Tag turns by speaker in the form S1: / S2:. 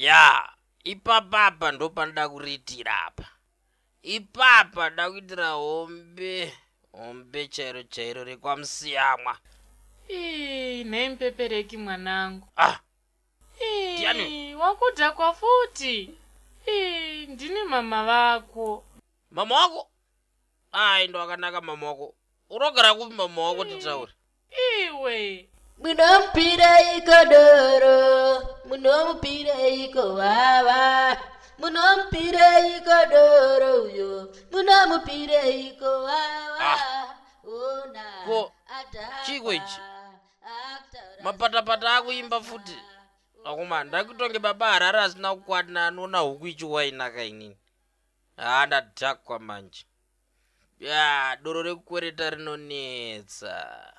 S1: Ya, ipapapa ndopanoda kuriitira apa. Ipapa nda kuitira hombe hombe chairo chairo rekwaMusiyamwa.
S2: Ii, nhai Mupepereki mwanangu.
S1: Ah,
S2: Ii,
S1: Ndiani?
S2: wakudhakwa futi. Ii, ndini mama vako.
S1: Mama wako? Ai, ndo akanaka mama wako. Unogara kupi mama wako titaure?
S2: Iwe.
S3: Munomupireiko doro, munomupireiko vava, munomupireiko doro uyo, munomupireiko vava.
S1: Ah.
S3: Ona
S1: Ko,
S3: adhakwa,
S1: chiiko ichi?
S3: akutaura
S1: Mapatapata akuimba futi. Akoma, ndakutonge baba Harare asina kukwana anoona huku ichiwainaka inini. Haa, ndadhakwa manje. Ya, doro rekukwereta rinonetsa.